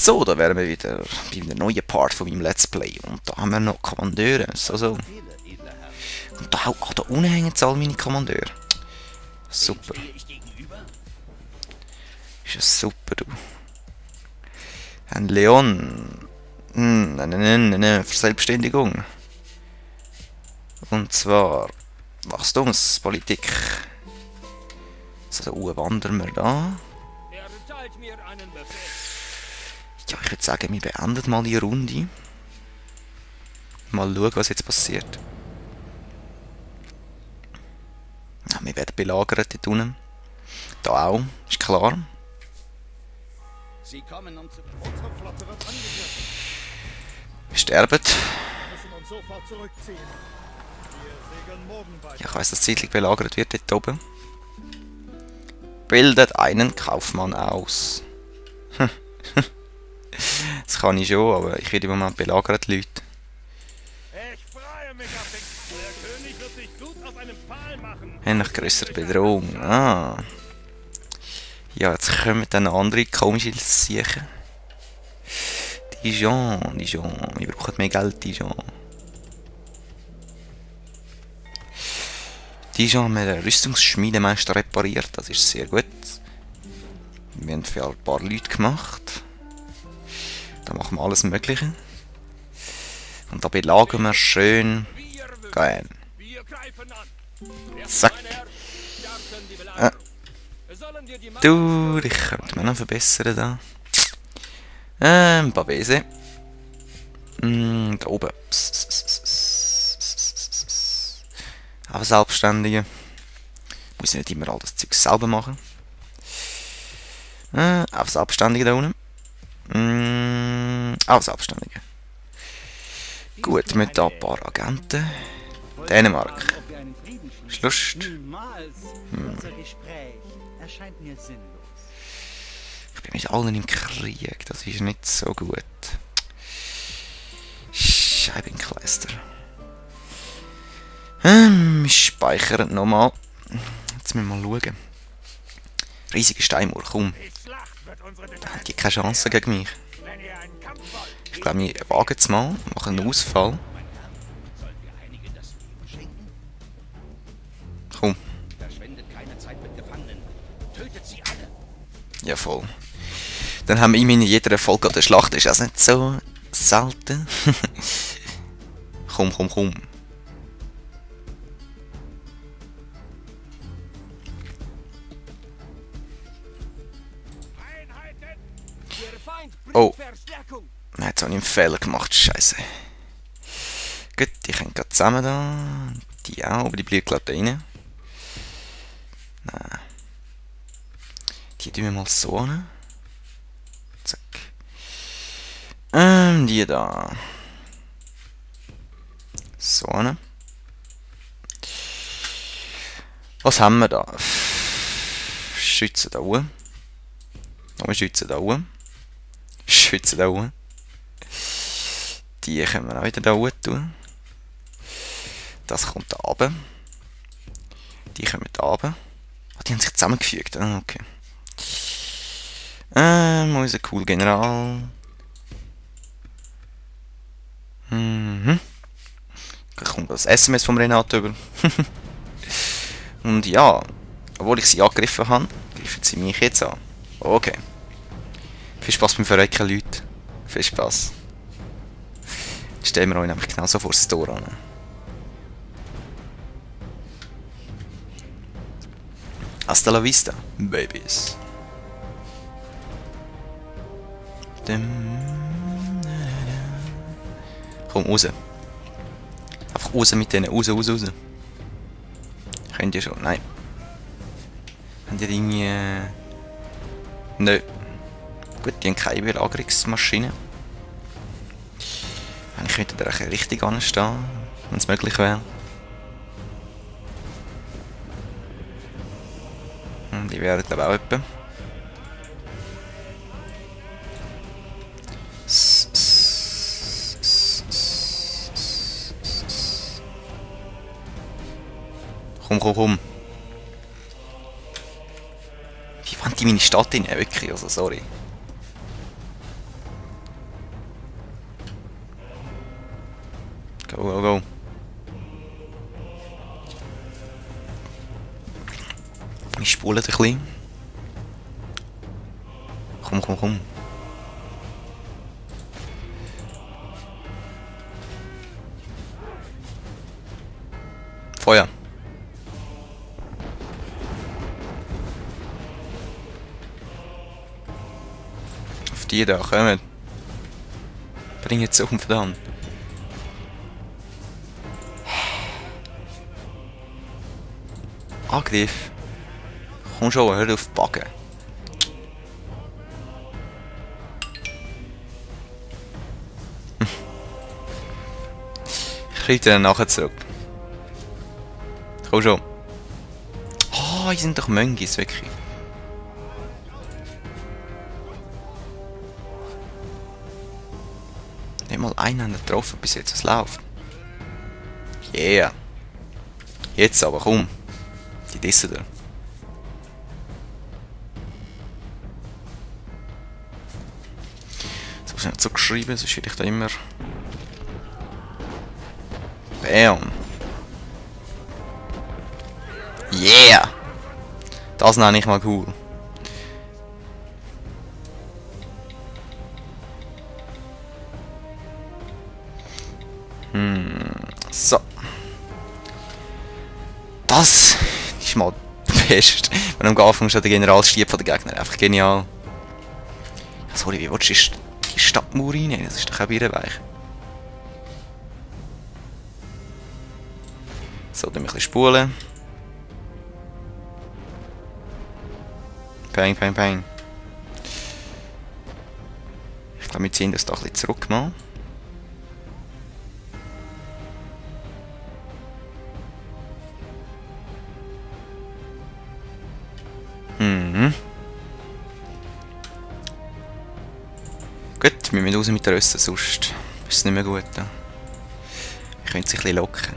So, da wären wir wieder bei einem neuen Part von meinem Let's Play. Und da haben wir noch Kommandeure. So. Und da unten hängen alle meine Kommandeure. Super. Ist ja super, du. Ein Leon. Nein. Verselbstständigung. Und zwar Wachstumspolitik. So, da wandern wir da. Ja, ich würde sagen, wir beenden mal die Runde. Mal schauen, was jetzt passiert. Ja, wir werden belagert dort unten. Da auch, ist klar. Sie kommen und unsere Flotte wird angegriffen. Wir sterben. Wir müssen uns sofort zurückziehen. Wir segeln morgen weiter. Ja, ich weiss, dass zeitlich belagert wird dort oben. Bildet einen Kaufmann aus. Das kann ich schon, aber ich werde im Moment belagert, Leute. Ich freue mich auf den... Der König wird sich gut auf einem Pfahl machen. Noch grössere Bedrohung. Ah. Ja, jetzt kommen dann andere komische Siechen. Dijon. Wir brauchen mehr Geld, Dijon. Dijon haben wir den Rüstungsschmiedemeister repariert, das ist sehr gut. Wir haben für ein paar Leute gemacht. Da machen wir alles Mögliche. Und da belagern wir schön. Geil. Zack. Du, ich könnte mich noch verbessern da. Pavese. Da oben. Aber Selbstständige. Muss nicht immer all das Zeug selber machen. Auch Selbstständige da unten. Auch Selbstständige. Gut, mit da ein paar Agenten. Dänemark. Schluss. Unser Gespräch erscheint mir sinnlos. Ich bin mit allen im Krieg, das ist nicht so gut. Scheibenkleister. Wir speichern nochmal. Jetzt müssen wir mal schauen. Riesige Steinmauer, komm. Da hat die keine Chance gegen mich. Ich glaube, wir wagen es mal, machen einen Ausfall. Komm. Ja, voll. Dann haben wir immerhin in jeder Folge an der Schlacht, ist das nicht so selten? Komm. Oh. Nein, jetzt habe ich einen Fehler gemacht, scheiße. Gut, die können gerade zusammen da. Die auch, aber die bleiben glaube ich da rein. Nein. Die tun wir mal so an. Zack. Die da. So an. Was haben wir da? Schützen da oben. Nochmal Schützen da oben. Schützen da oben. Die können wir auch wieder da oben tun. Das kommt da runter. Die kommen da runter. Ah, die haben sich zusammengefügt. Ah, okay. Unser cool General. Da kommt das SMS vom Renato über. Und ja, obwohl ich sie angegriffen habe, greifen sie mich jetzt an. Okay. Viel Spaß beim Verrecken, Leute. Viel Spaß. Jetzt stellen wir euch nämlich genau so vor das Tor an. Hasta la vista, Babies. Komm, raus. Einfach raus mit denen, raus. Könnt ihr schon? Nein. Habt ihr irgendwie... Nö. Gut, die haben keine Belagerungsmaschine. Eigentlich könnte der richtig anstehen, wenn es möglich wäre. Die wären glaube ich auch etwa. Komm. Wie wollen die meine Stadt rein? Wirklich, also sorry. Go, go, go. Wir spulen ein bisschen. Komm, komm, komm. Feuer. Auf die da, kommen. Bring jetzt um, verdammt. Angriff. Komm schon, hör auf die Backen. Ich reite dann nachher zurück. Komm schon. Oh, hier sind doch Möngis, wirklich. Nicht mal einen getroffen bis jetzt, es läuft. Yeah. Jetzt aber, komm. Die dissen da. So ist nicht so geschrieben, sonst will ich da immer... Bam. Yeah! Das nenne ich mal cool. So. Das ist mal best. Wenn am Anfang schon der Generalstieb von der Gegner. Einfach genial. Sorry, wie willst du die Stadtmauer rein? Das ist doch auch Bierenweich. So, dann ein bisschen spulen. Peng, peng, peng. Ich glaube, wir ziehen das da ein bisschen zurück mal. Gut, wir müssen raus mit der Rösse, sonst ist es nicht mehr gut. Wir können sich ein bisschen locken.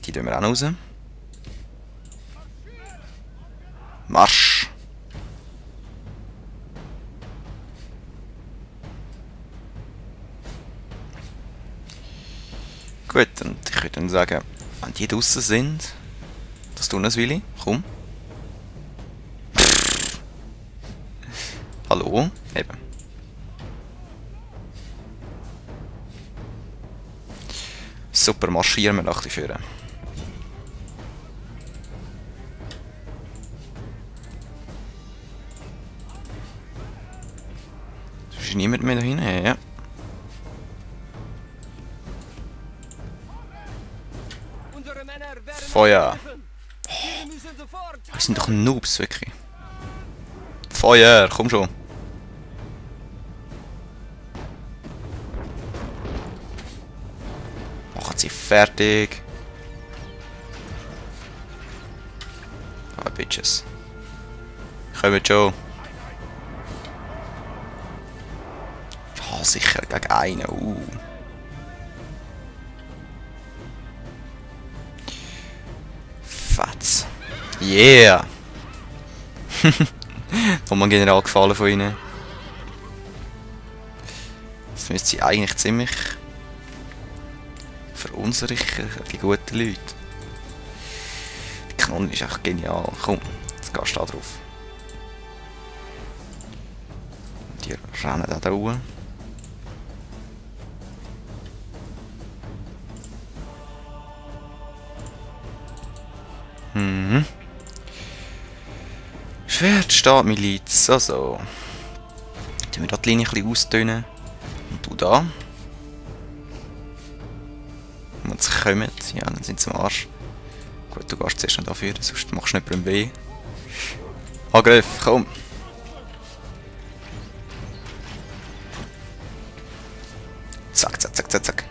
Die tun wir auch noch raus. Marsch! Gut, und ich würde dann sagen, wenn die draussen sind, das tun wir, Willi. Komm. Hallo? Eben. Super, marschieren wir nach vorne. Ist niemand mehr da hinten? Ja. Feuer! Oh, das sind doch Noobs, wirklich. Feuer, komm schon! Machen sie fertig! Ah, Bitches. Kommt schon! Ah, sicher gegen einen. Fetz. Yeah! Nochmal ein General gefallen von ihnen. Das müsste sie eigentlich ziemlich verunsichern, die guten Leute. Die Kanone ist echt genial. Komm, jetzt gehst du da drauf. Die rennen da hoch. Schwert steht Miliz, also. Tun wir da die Linie ein bisschen ausdünnen. Und du da. Wenn sie kommen, ja, dann sind sie am Arsch. Gut, du gehst zuerst noch dafür, sonst machst du nicht beim weh. Angriff, komm! Zack, zack, zack, zack, zack.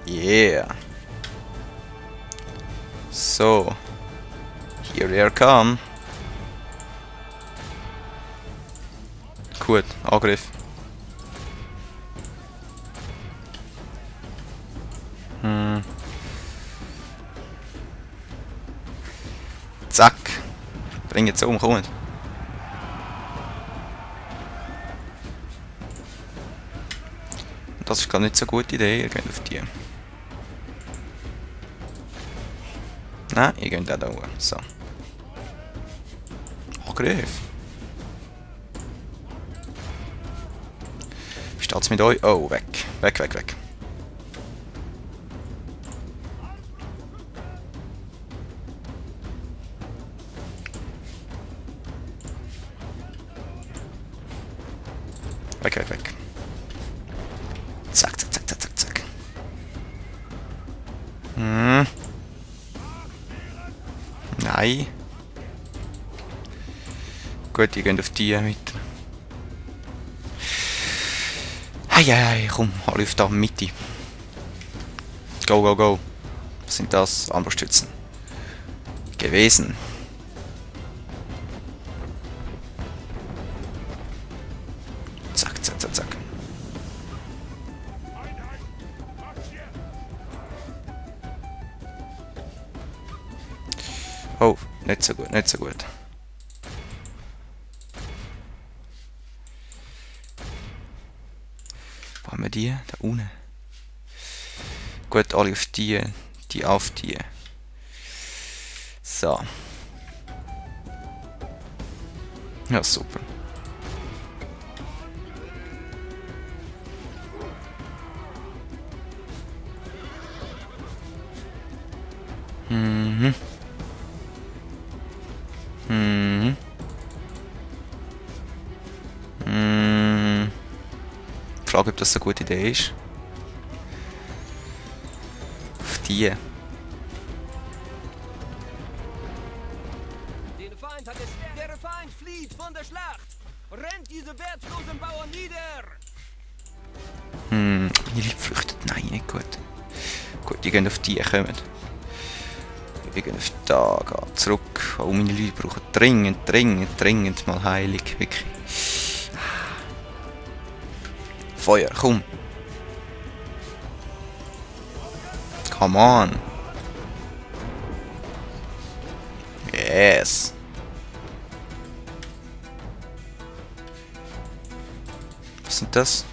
Yeah! So. Here they come. Gut, Angriff. Zack. Bring jetzt um, kommt. Das ist gar nicht so eine gute Idee, ihr geht auf die. Nein, ihr geht auch da hoch. So. Angriff. Wie steht's mit euch? Oh, weg. Weg, weg, weg. Weg, weg, weg. Zack, zack, zack, zack, zack, zack. Hm. Nein. Gut, die gehen auf die mit. Hey, komm, alle auf da Mitte. Go, go, go. Was sind das? Armbruststützen. Gewesen. Zack, zack, zack, zack. Oh, nicht so gut, nicht so gut. Wo haben wir die? Da unten. Gut, alle auf die, die auf die. So. Ja, super. Mhm. Mhm. Mhm. Frage, ob das eine gute Idee ist. Auf die. Den Feind hat es. Der Feind flieht von der Schlacht. Rennt diese wertlosen Bauern nieder. Meine Leute flüchten. Nein, nicht gut. Gut, die gehen auf die, kommen. Wir gehen auf da, gehen zurück. Oh, meine Leute brauchen dringend mal Heilung. Wirklich. Feuer, komm. Come on. Yes. Was sind das?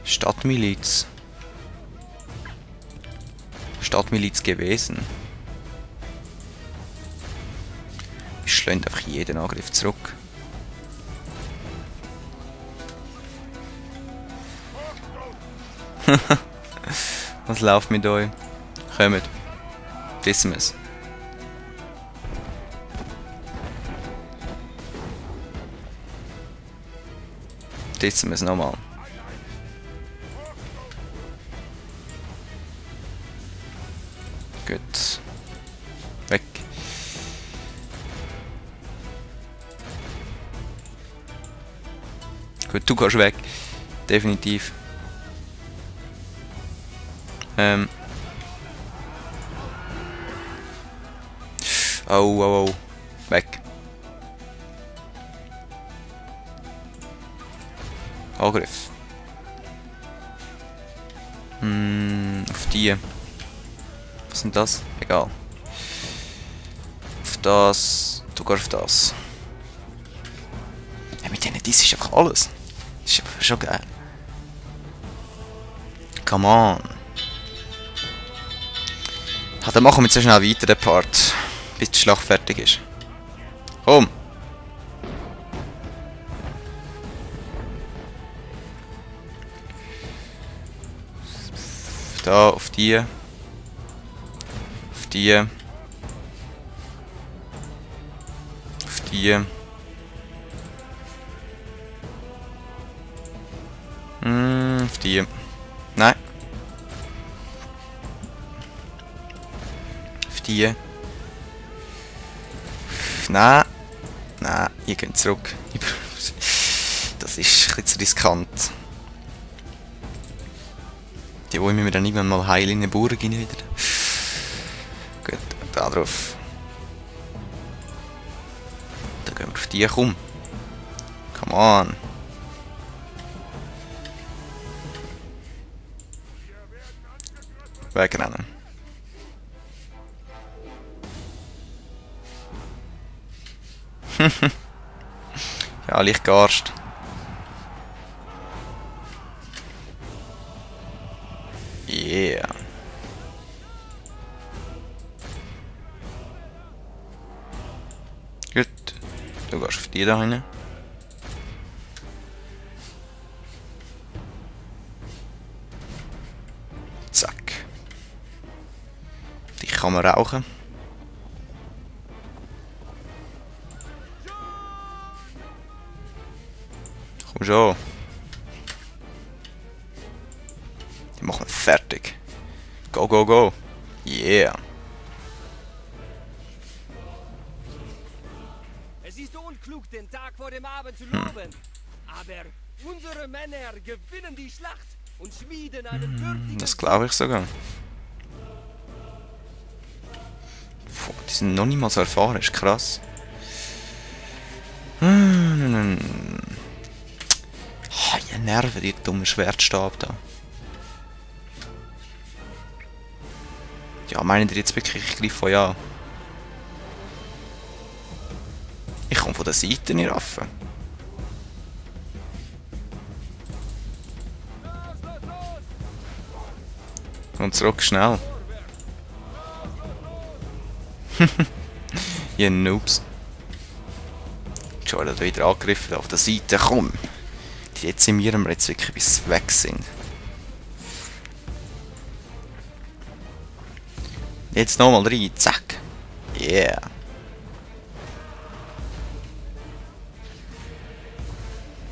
Stadtmiliz. Stadtmiliz gewesen. Ich schlende einfach jeden Angriff zurück. Was läuft mit euch? Kommt. Wissen wir es. Wissen wir es nochmal. Gut. Weg. Gut, du gehst weg. Definitiv. Oh. Weg. Angriff. Auf die. Was sind das? Egal. Auf das. Du gehst auf das. Ja, mit denen, das ist einfach alles. Das ist einfach schon geil. Come on. Ja, dann machen wir jetzt so schnell weiter den Part. Bis die Schlacht fertig ist. Komm! Da, auf die. Auf die. Auf die. Auf die. Nein. Auf die. Nein. Nein, ihr geht zurück. Das ist ein bisschen zu riskant. Die wollen wir dann irgendwann mal heilen in den Burg rein wieder. Gut, da drauf. Da gehen wir auf die, komm. Come on. Wegrennen. Ja, leicht gearscht. Yeah. Gut. Du gehst auf die da rein. Zack. Die kann man rauchen. Komm schon. Die machen wir fertig. Go, go, go. Yeah. Es ist unklug, den Tag vor dem Abend zu loben. Aber unsere Männer gewinnen die Schlacht und schmieden einen würdigen Das glaube ich sogar. Boah, die sind noch nicht mal so erfahren, ist krass. Ah, ihr Nerven, die dumme Schwertstab da. Ja, meinen die jetzt wirklich, ich greife euch an? Ich komme von der Seite, ihr Affen. Und zurück, schnell. Ihr Noobs. Schon wieder angegriffen auf der Seite, komm. Die dezimieren wir jetzt wirklich, bis sie weg sind. Jetzt nochmal rein, zack. Yeah.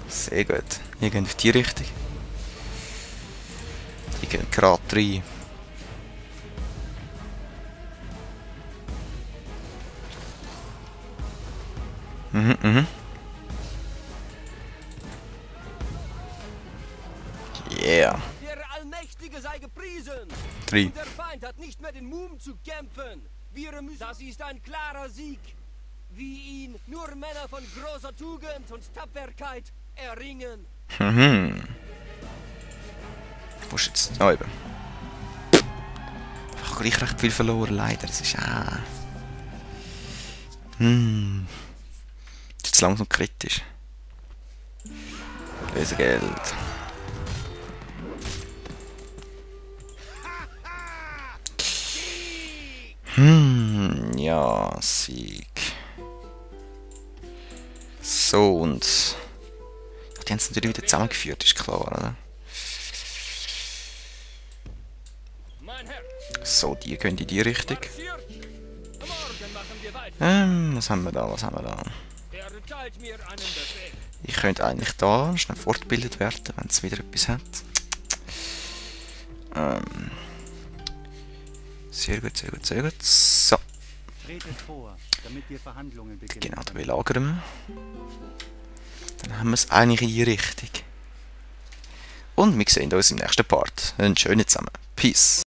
Sehr gut. Ihr geht auf die Richtung. Die gehen gerade rein. Yeah. Der Allmächtige sei gepriesen. 3. Der Feind hat nicht mehr den Mumm zu kämpfen. Wir müssen. Das ist ein klarer Sieg. Wie ihn nur Männer von großer Tugend und Tapferkeit erringen. Wo ist jetzt? Da eben. Ich habe gleich recht viel verloren, leider. Das ist jetzt langsam kritisch. Lösegeld. Ja, Sieg. So, und die haben es natürlich wieder zusammengeführt, ist klar, oder? Mein Herr, So, die gehen in die Richtung. marschiert. Morgen machen wir weiter. Was haben wir da, was haben wir da? Er teilt mir einen Befehl. Ich könnte eigentlich da schnell fortgebildet werden, wenn es wieder etwas hat. Sehr gut, sehr gut, sehr gut. So, Tretet vor, damit wir Verhandlungen beginnen. genau, da belagern wir. Dann haben wir es eigentlich in die Richtung. Und wir sehen uns im nächsten Part. Einen schönen zusammen. Peace.